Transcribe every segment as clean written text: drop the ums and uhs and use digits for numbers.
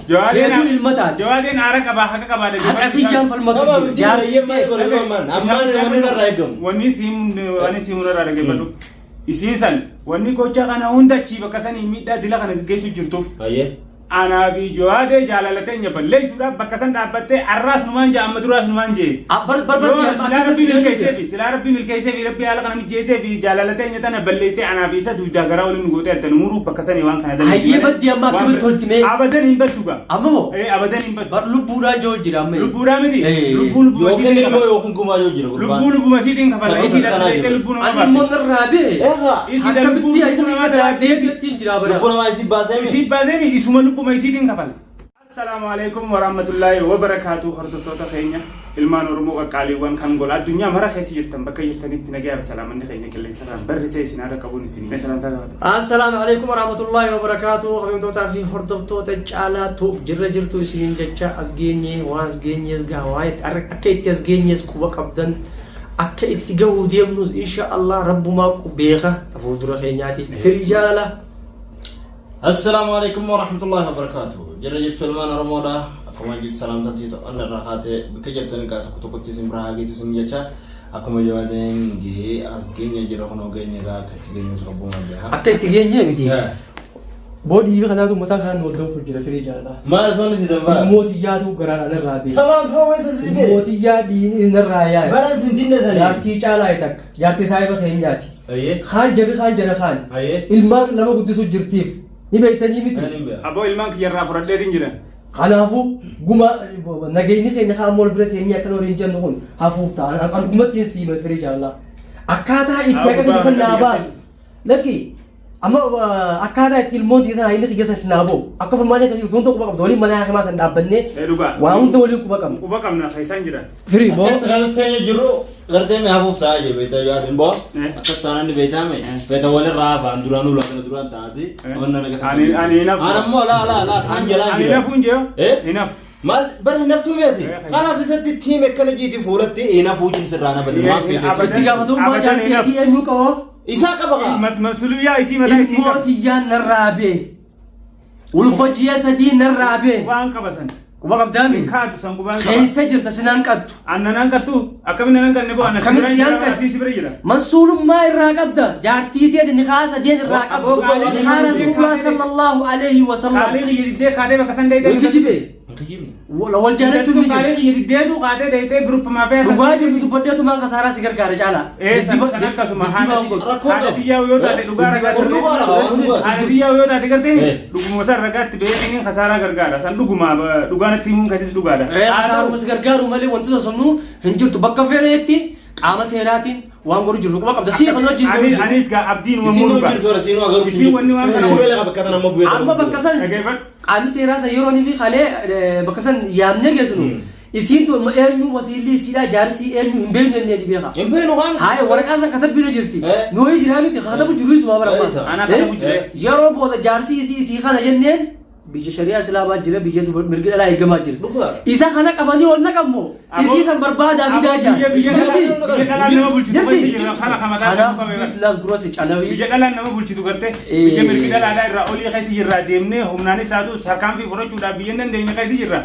Feetuu ilma taati. Jawaadeen aara qabaa haqa qabaa Haqa kiyyaan falmatu Tamaam jira. diina Jaartii eeyyee maal teeti. godhe ammaan ammaan wanni narraa eegamu. Wanni siim wanni siim irraa dhaggeeffadhu. Isiin san wanni gocha kana hunda achii bakka sanii miidhaa dila kana gaggeessu jirtuuf Ayyee. Anaa fi Jawaadee jaalala teenya balleessuudhaaf bakka san dhaabbattee arraas numaan jee amma duraas numaan jee. Bar bar bar Yoo silaa rabbii milkeessee fi silaa rabbii milkeessee fi rabbii haala kana mijeessee fi jaalala teenya tana balleessitee anaa fi isa duudaa garaa waliin nu gootee adda nu muruuf bakka sanii waan kana dalagdi Hayyee malee baddi amma waan akkamitti bira- tolti mee? Abadan hin baddu gaa. Amma moo? Eh, abadan hin baddu. Bar lubbuudhaan jiru jira amma. Lubbuudhaa miti. Eh. Lubbuu lubbuma Yookiin isiitiin ilmoo kafala. yookiin gumaa yoo jira gurbaan. Lubbuu lubbuma isiitiin kafala. Takka Isii takkanaa dhaltee jiru. lubbuu nama Ani immoo baafte. narraa bee. Eegaa. Isii dha lubbuu Akkamitti lubbuu namaa ayi dhaltee deebi'attiin jira bara. Lubbuu namaa isii baasee mi? Isii baasee mi isuma lubbuma isiitiin kafala. Assalaamu alaikum warahmatullaahi wabarakaatu hordoftoota keenya ilmaan Oromoo qaqqaaliiwwan kan gola addunyaa mara keessa jirtan bakka jirtanitti nagayaa fi salaamanni keenya qilleensarraan barrisee isin haadha qabuun isin mee salaamtaa gaafadha. Assalaamu alaikum warahmatullahi wabarakaatu. Kabajamtootaa fi hordoftoota caalaa tuub jirra jirtu isiniin jecha as geenye waan as geenyees gaha waan itti akka itti as geenyees quba qabdan akka itti gahuu deemnus insha Allah rabbumaa beeka fuuldura keenyaati. Firii jaalala. Assalaamu alaikum warahmatullahi wabarakatuh. Jirra jirtu ilmaan Oromoodha. Akkuma jirtu salaamtaan tiito onna irraa kaatee bakka jirtan egaa tokko tokkotti isin bira haa geessu isin jecha akkuma jawaadeen gahee as geenya jira kunoo geenya egaa akka itti geenyus rabbumaa beeka. Akka itti geenye miti. Boodii kanaatu mataa isaan wal danfu jira firii jaalalaa. Maal osoo inni si danfaa? Ilmoo tiyyaatu garaadhaan irraa beeka. Tamaam koo weessa si Ilmoo ga'e. tiyyaa dhiin irraa yaa'e. Bara isin jinne sanii. Jaartii caalaa takka. Jaartii saahiba keenyaati. Ayyee. Kaan jarri kaan jara kaan. Ayyee. Ilmaan lama guddisu jirtiif. Ni beektanii miti. Ani hin beeku. Aboo ilmaan kiyyarraa fudhadheetiin jiran. Kanaafuu guma nageenyi keenya kaan wal bira teenyee akka waliin jennu kun hafuuf ta'a. An dhugumatti hin siima firii jaalalaa. Akkaataa itti akka Gubbaa san naa akka baasu. Lakki amma akkaataa itti ilmoon tiyya sana inni kiyya san naa ba'u. Akka furmaata akkasii wanta quba qabdu waliin mana hakimaa san dhaabbannee Eh, dhugaa. waa hunda waliin quba qabna. Quba qabna keessaan jira. Firii boo. Akka gartee jiru gartee mee hafuuf taa'aa jira beektaa jawaadeen boo. Eh. Akka saananni beektaa mee beektaa walirraa hafaan duraanuu lafa duraan taa'ati. Wanna naga Ani hin hafu. Ani ammoo laa laa laa taan jalaan Ani jira. hafuun jira. Eh? Hin hafu. Maal bara hin haftuu meeti? Eh. Kanaas isatti tiim akkana jiiti fuulatti hin hafuu jinsirraa na bade maaf Eh, feete? abadan. Itti gaafatamummaa Abadan hin jaartii hafu. eenyu qaba? Isaa qaba kaa. Masuliyyaa isii mataa isii Ilmoo qaba. tiyyaan narraa bee. Ulfa ji'a sadii narraa bee. Waan qaba san. Quba qabdaami. Sin kaatu san qubaan qaba. Keessa jirta sinaan qattu. Anna nan qattu akkamiin nan qanne boo anna Akkamiin si si bira jira hanqatti? si bira jira. Mansuulummaa irraa qabda. Jaartii teeti nikaa sadeen irraa Aboo qabda. qaalii Nikaa kiyya Rasuulaa diddee sallallahu alaihi wa sallam. Qaalii kiyya diddee kaatee bakka san dheeytee. Way kijibe. Kijibni. Wal jaalachuun ni Qaalii jirti. kiyya diddeetu kaatee dheeytee guruppumaa fe'aa san. Dhugaa jirtu dubbadheetumaan kasaaraa si gargaara caalaa. Ee san san akkasuma Diddiba waan godhu. Rakkoo haadha qabu. tiyyaa yoo taate dhugaa ragaa Kun dhugaa dha, waan dhugaa. haadha tiyyaa yoo taate gartee Eh. dhuguma san ragaatti beekanii kasaaraa gargaara san dhuguma dhugaan itti himuun keetis dhugaadha. Ee kasaaruma si gargaaru malee wanti sossobnu hin jirtu bakka fedheetti qaama seeraatiin waan godhu jirtu quba qabda. Sii kan wajjin godhu Anis jirtu. anis gaa abdiin Isiin uumamuu nu dhugaa. jirtu warra siinuu agaruu Isiin wanni waan kana Isiin beela bakka tana amma bu'ee Amma bakka san Dhageeffadhu. qaamni seeraa san yeroo fi kalee bakka san yaamnee geessinu isiin tun eenyu wasiilli isiidhaa jaarsii eenyu hin beeknu jennee ni beeka. Hin beeknu waan. Haaya waraqaa san katabbiirra jirti. Eh. Nooyi jiraa miti katabu jiru isuma bara Eh, isa. Anaa katabu jira. Yeroo booda jaarsii isii isii kana jenneen biyya shari'aa islaamaa jira biyya mirgi dhalaa eegamaa jira. Dhugaa. Isa kana qabanii ol naqammoo isii san barbaadaa fidaa jaa. Biyya biyya Jirti. biyya dhalaan nama bulchitu Jirti. keessa jira kana kan mataa Kanaaf qabame. biillaas gurra si calawii. Biyya dhalaan nama bulchitu gartee Eh. biyya mirgi dhalaadhaa irraa olii keessa jirra deemnee humnaanis taatu sarkaanfii fudhachuudhaaf biyya hin dandeenye keessa jirra.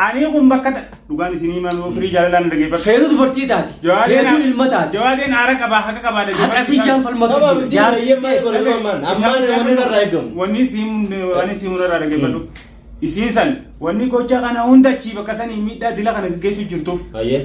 Ani kun bakka dhugaan isinii maal firii jaalalaan dhaggeeffadhu. Feetu dubartii taati. Feetu ilma taati. Jawaadeen aara qabaa haqa qabaa Haqa kiyyaan falmatu Tamaam jira. diina Jaartii eeyyee maal teeti. godhe ammaan ammaan wanni narraa eegamu. Wanni siim wanni siim irraa dhaggeeffadhu. Isiin san wanni gocha kana hunda achii bakka sanii miidhaa dila kana gaggeessu jirtuuf Ayyee.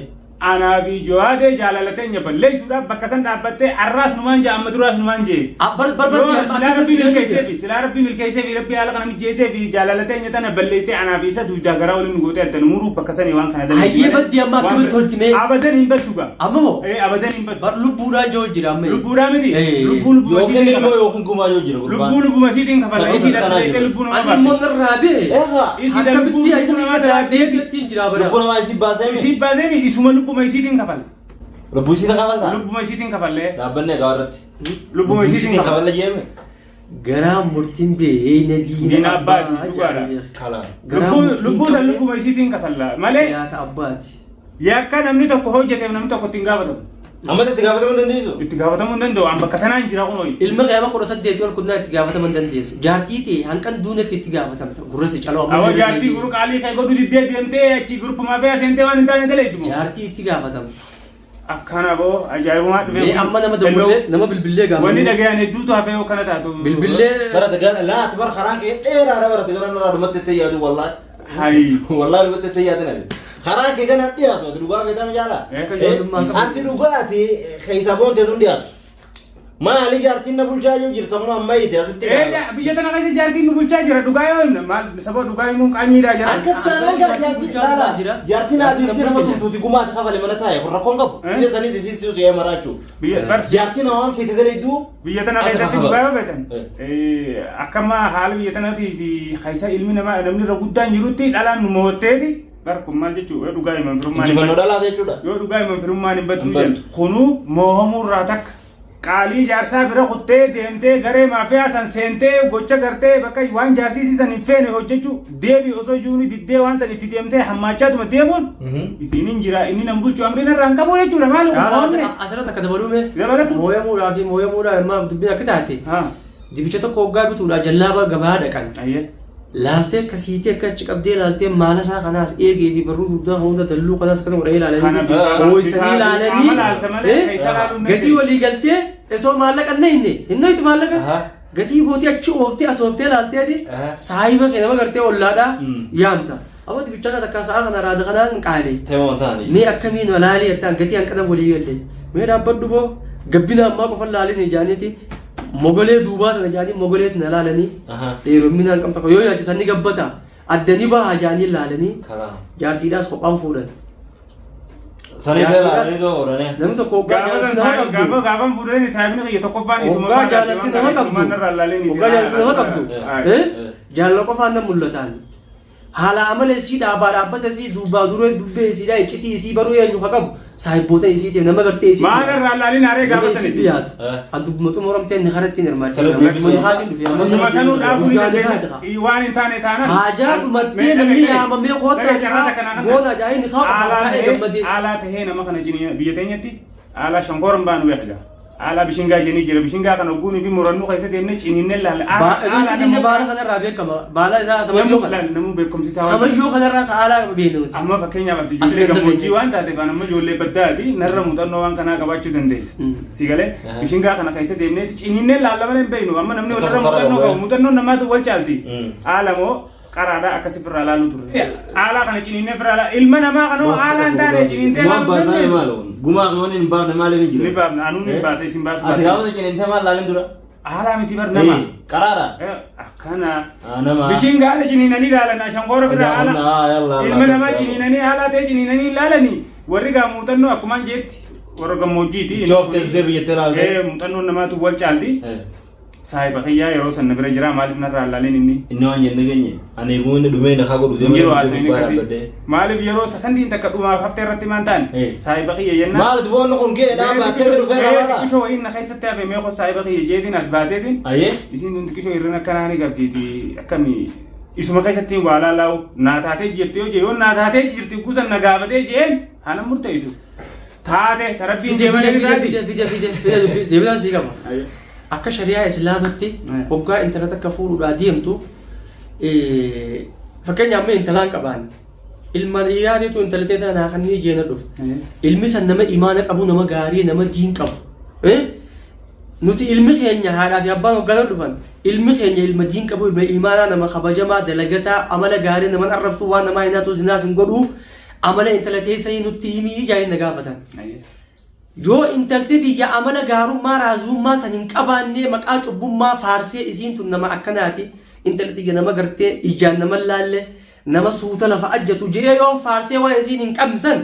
anaa fi Jawaadee jaalala teenya balleessuudhaaf bakka san dhaabbattee arraas numaan jee amma duraas numaan jee. Bar bar Yoo bar silaa rabbii milkeessee fi silaa rabbii milkeessee fi rabbii haala kana mijeessee fi jaalala teenya tana balleessitee anaa fi isa duudaa garaa waliin nu gootee adda nu muruuf bakka sanii waan kana dalagdi Hayyee malee baddi amma waan akkamitti bira- tolti mee? Abadan hin baddu gaa. Amma moo? Eh, abadan hin baddu. Bar lubbuudhaan jiru jira amma. Lubbuudhaa miti. Eh. Lubbuu lubbuma Yookiin isiitiin ilmoo kafala. yookiin gumaa yoo jira gurbaan. Lubbuu lubbuma isiitiin kafala. Takka Isii takkanaa dhaltee jiru. lubbuu nama Ani immoo baafte. narraa bee. Eegaa. Isii dha lubbuu Akkamitti ayi lubbuu namaa dhaltee deebi'attiin jira bara. Lubbuu namaa isii baasee mi? isii baasee mi isuma lubbuma isiitiin kafala. Lubbuu isiitiin kafaltaa? Lubbuma isiitiin kafallee. Dhaabbanni egaa irratti. Lubbuma isiitiin kafala. kafalla jeeme. Garaa murtiin beeyna diina Diina abbaati, abbaa dhugaadha. jedhame. Kalaan. Garaa Lubbuu murtiin lubbuu san qabne lubbuma isiitiin kafalla malee nyaata abbaati. yakka namni tokko hojjeteef namni tokko ittiin gaafatamu. Amma itti gaafatamuu hin dandeessu? Itti gaafatamuu hin danda'u. An bakka tanaan jira kunoo. Ilma qiyama 18 ol kunnaa itti gaafataman dandeessu. Jaartii ta'e hanqan duunetti itti gaafatamta. Gurra si caloo amma Awwa irra jaartii deebi'i. guru qaalii kee godhu diddee deemtee achi gurpumaa fee seentee waan hin taane daleeddu moo? Jaartii itti gaafatamta. Akkana boo ajaa'ibumaa dhufee. Mee amma nama dawwallee nama bilbillee Wanni gaafannu. dhagayan hedduutu hafee yoo kana taatu. Bilbillee Barate gara laati bar karaan kee dheeraadha barate gara narraa dhumatti itti yaadu wallaahi. Hayi. Wallaahi dhumatti itti yaadin ati. Karaan kee gana dhiyaatu ati dhugaa feetame jaalaa. Akka ijoollummaa qabu. Ati dhugaati keessaa boontee sun dhiyaatu. Maali jaartiin na bulchaa jiru jirta kun amma hiite asitti. Ee biyya tana keessa jaartiin nu bulchaa jira dhugaa yoo himne maal saba dhugaa himuun qaanyiidhaa jira. Akkas taanaan gaa jaartiin dhaala. Jaartiin adiimtee nama tumtuuti gumaati kafale mana taa'e kun rakkoon qabu. Eh? Biyya sanis isiis si'u si'ee maraachuu. Biyya bar Jaartiin waan feete dalayduu. biyya tana Ati keessatti kafala. dhugaa yoo beektan Eh. akkama haala biyya tanaatii fi keessa ilmi namaa namni irra guddaan jirutti dhalaan nu mo'atteeti bar kun maal jechuu yoo dhugaa himan firummaan hin Injifannoo baddu. dhalaate jechuudha. Yoo dhugaa himan firummaan hin baddu Hin baddu. jedhu kunuu moohamuurraa takka qaalii jaarsaa bira kuttee deemtee garee maafiyaa san seentee gocha gartee bakka waan jaarsiisii san hin feene hojjechuu deebi osoo jiruuni diddee waan san itti deemtee hammaachaatuma deemuun ittiin hin jira inni nan bulchu amriin irraa hin qabu jechuudha maali kun mo'amne. Asirratti akka dabalume Dabaladhu. mooyamuudhaa fi mooyamuudhaa ilmaa dubbiin akka taate Haa. dibicha tokko hoggaa bituudhaa jallaaba gabaa dhaqan. Ayyee. Laaltee akkasiitee akka achi qabdee laaltee maala isaa kanaas eegee fi barruu dugdaa hunda dalluu kanaas kana godhanii Kana ilaalanii bifa- hoo'isanii bifa- ilaalanii qaama laalta malee eh, keessa laaluu hin gatii dandeessu. walii galtee osoo maallaqa hin hinne hin hitu maallaqa Aha. gatii gootee achi ooftee as ooftee laalteeti Aha. saahiba kee nama gartee ollaadhaa Mm. yaamta. Amma dibicha kana takka sa'a kana raada kanaan qaale. Teemoon ta'anii. Mee akkamiin laalii jettaan gatii hanqina walii galle. Mee dhaabbadhu boo gabbina ammaa qofa laalin ijaaniiti mogolee duubaa sana ijaanii mogolee tana laalanii Aha. dheeromina hanqam tokko yoo nyaachisan ni gabbata addani baha ijaanii laalanii Karaa. jaartiidhaas kophaan fuudhan. Sanii Jaartiidhaas- laalanii too oolanii. Namni tokko hoggaa Gaafa jaartii nama gaafa qabdu. gaafa fuudhanii saayibni kiyya tokkoffaan isuma Hoggaa jaalatti nama qabdu. Hoggaa jaalatti nama qabdu. Eh. Jaalala qofaan nan mul'ataan. Haala amala isii dhaabaa dhaabbata isii duubaa duree dubbee isiidhaa iccitii isii baruu eenyu ka qabu saahibboota isiitiif nama gartee isii. Maal irraa laalin haree Nama gaafa isii sanis. dhiyaatu. Eh. An dubbuma xumuramtee inni karatti hin hirmaachin. Sana Dubbuma haatiin dhufe. Isuma sanuu dhaabuu ni Guyyaa dandeessa. ni Waan hin taane taanaan. Haajaa dhumattee namni yaamamee koottaa jira goona ajaa'ii ni kaa qofaaf taa'ee gammadee. Aalaa tahee nama kana jini biyya teenyatti aalaa shankooran baanu beekga. Aalaa bishingaa jenii jira. Bishingaa kana guunii fi murannoo keessa deemnee ciniinnee laalla. Iddoo ciniinne baala kanarraa beekama. Baala isaa samayyoo kana. Namuu beekumsi isaa waan Samayyoo kanarraa ka aalaa beekna nuti. Amma fakkeenyaaf ati ijoollee Akka gammoojjii waan taateef an amma ijoollee baddaati narra muuxannoo waan kanaa qabaachuu dandeessa. Si galee bishingaa kana keessa deemnee ciniinnee laalla malee hin beeknu amma namni walirra Akkasuma muuxannoo karaa qabu muuxannoon namaatu wal caalti. Mm. Haala moo qaraadhaa akkasi firraa laaluu turre. Haalaa kana ciniinnee firraa laala ilma namaa kanoo haalaa hin taane ciniintee Gumaan laaluu baasaa dandeessa. maal kun? Gumaa yoon hin baafne maaliif hin jira? Ni baafna anuu ni baasa isin baasu. Ati gaafa ciniintee maal laalin dura? Haalaa miti bar nama. Qaraadha. Akkana. Nama. Bishiin gaala ciniinanii ilaalan shankoora bira haala. Ah, yalla, yalla, Ilma namaa yalla. ciniinanii haala ta'e ciniinanii ilaalanii warri gaa muuxannoo akkumaan jeetti warra gammoojjiiti. Jooftee dhufee biyyatti ilaalte. Eh, muuxannoon namaatu wal caalti. Saahiba kiyyaa yeroo san na bira jira maaliif narraa ilaalin inni. Inni waan jenne geenye ani eeguu inni dhumee na haa godhu Hin jiru haasawni gubbaa akkasii. dhaabbadhee. Maaliif yeroo sakandiin takka dhumaaf haftee irratti maan ta'an Eh. saahiba kiyya jennaan. Maal duboonni kun ga'e dhaabbattee dhufee Mee raawwata. xiqqishoo wayii na keessatti hafe mee koo saahiba kiyya jeetiin as baaseetiin. Ayyee. Isiin tun xiqqishoo hir'ina akkanaa ni qabdiiti akkami isuma keessatti waa laalaa'u naa taatee jirti yoo jee yoo naa taatee jirti guusan na gaafatee jeen haala murteessu. Taate tarabbiin Fide jee malee fide ni fide taati. fide fide fide dubbii zeebidaan sii qaba. Akka shari'aa islaamatti hoggaa intala takka fuudhuudhaa deemtu fakkeenyaaf mee intalaan qabaan ilma dhiiraatiitu intala ta'e tanaa kan ni jeena dhufu. Ilmi san nama imaana qabu nama gaarii nama diin qabu. Nuti ilmi keenya haadhaa fi abbaan hoggaa dhufan ilmi keenya ilma diin qabu ilma imaanaa nama kabajamaa dalagataa amala gaarii nama arrabsu waan namaa hin hatu zinaas hin godhu amala intala teessanii nutti himii jaayeen na gaafatan. Yoo intalti tiyya amala gaarummaa raazummaa san hin qabaannee maqaa cubbummaa faarsee isiin tun nama akkanaati intalli tiyya nama gartee ijaan nama laalle nama suuta lafa ajjatu jedhee yoon faarsee waan isiin hin qabne san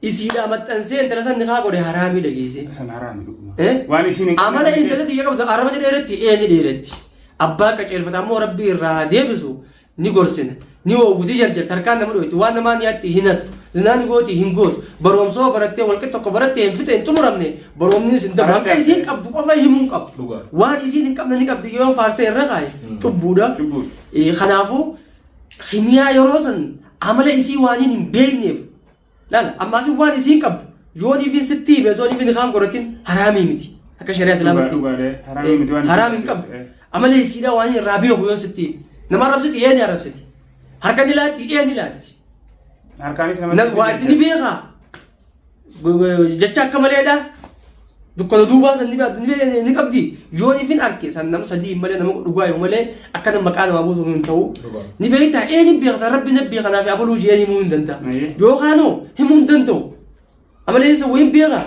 isiidhaa maxxansee intala san nikaa godhe haraamii dhageessee. San haraami dhuguma. Eh? Waan isiin hin qabne Amala intala tiyya qabdu araba dheeratti ee ni dheeratti. Abbaa qaceelfata ammoo rabbii irraa haa deebisu ni gorsina ni oowwiti jarjarti harkaan nama dhoyti waan namaa ni hatti hin hattu zinaa ni gooti hin gootu baroomsoo barattee walqi tokko barattee hin fixe hin xumuramne baroomni sin dabru akka isiin qabdu qofa himuu hin qabdu Dhugaa. waan isiin hin qabne ni qabdi yoo faarsee irra kaaye cubbuudha Cubbuudha. Kanaafuu kimiyaa yeroo san amala isii waan hin beekneef laala ammaas waan isiin qabdu Yooniifin sitti hime osoo inni kaan godhatin haraamii miti. Akka shari'aa islaamatti. Dhugaadha. Haraamii miti waan Haraam hin qabdu. Amalee isiidha waan irraa beeku yoon sitti hime. Nama arrabsiti ee ni arrabsiti. Harka ni laatti ee ni laatti. Harkaanis namatti. Waa itti ni beekaa. Jecha akka maleedha. Dukkana duubaa san ni qabdi. Yoon ifin arke san nama sadii malee nama dhugaa yoo malee akka nama maqaa namaa buusu hin ta'u. Ni beektaa ee ni beekta rabbi na beeka naaf abaluu jee himuu hin danda'a. Yookaanoo himuu hin danda'u. Amalee isa wayin beeka.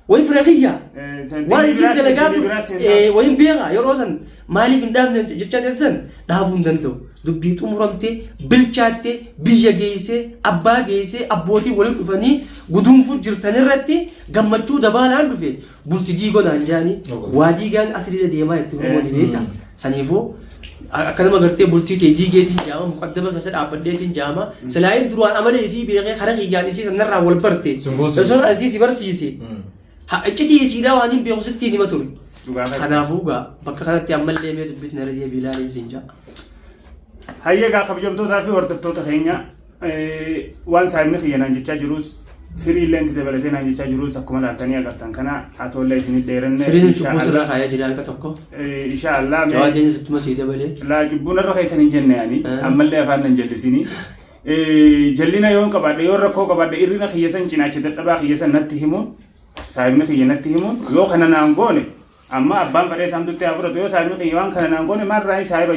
Wayin fira kiyya. Waan isin dalagaa ture wayin beeka yeroo san maaliif hin dhaabne jecha san dhaabuu hin danda'u. Dubbii xumuramte bilchaatte biyya geessee abbaa geessee abbootii waliin dhufanii guduunfuu jirtan irratti gammachuu dabaalaan dhufe bulti diigoo naan jaanii waa diigaan asirra deemaa itti Oromoo ni beekta. Saniifuu akka nama gartee bultii ta'e diigeetiin jaama muqaddama keessa dhaabbadheetiin jaama silaayin duraan amala isii beekee kara kiyyaan isii sanarraa wal barte osoo isii si barsiise iccitii isiidhaa waan hin beeku sittiin hima ture. Kanaafuu gaa bakka kanatti ammallee mee dubbitna irra deebii ilaalii siin ja'a. Hayyee gaa kabajamtootaa fi hordoftoota keenya waan saayibni kiyya naan jechaa jirus firii illee itti dabalatee naan jechaa jirus akkuma laaltanii agartan kana haasawallee isinit dheeranne. Firiin cubbuu sirra kaayee jira harka tokko. Insha Allah mee Jawaadeen sittuma sii dabalee. laa cubbuun irra keessan hin jenne ani ammallee afaan nan jallisini. Jallina yoon qabaadhe yoon rakkoo qabaadhe irrina kiyya san cinaacha dadhabaa kiyya san natti himuun saayibni kiyya natti himuun yoo kana naan goone amma abbaan fedhee saamtutti haa fudhatu yoo saayibni kiyya waan kana naan goone maal irraa saayiba.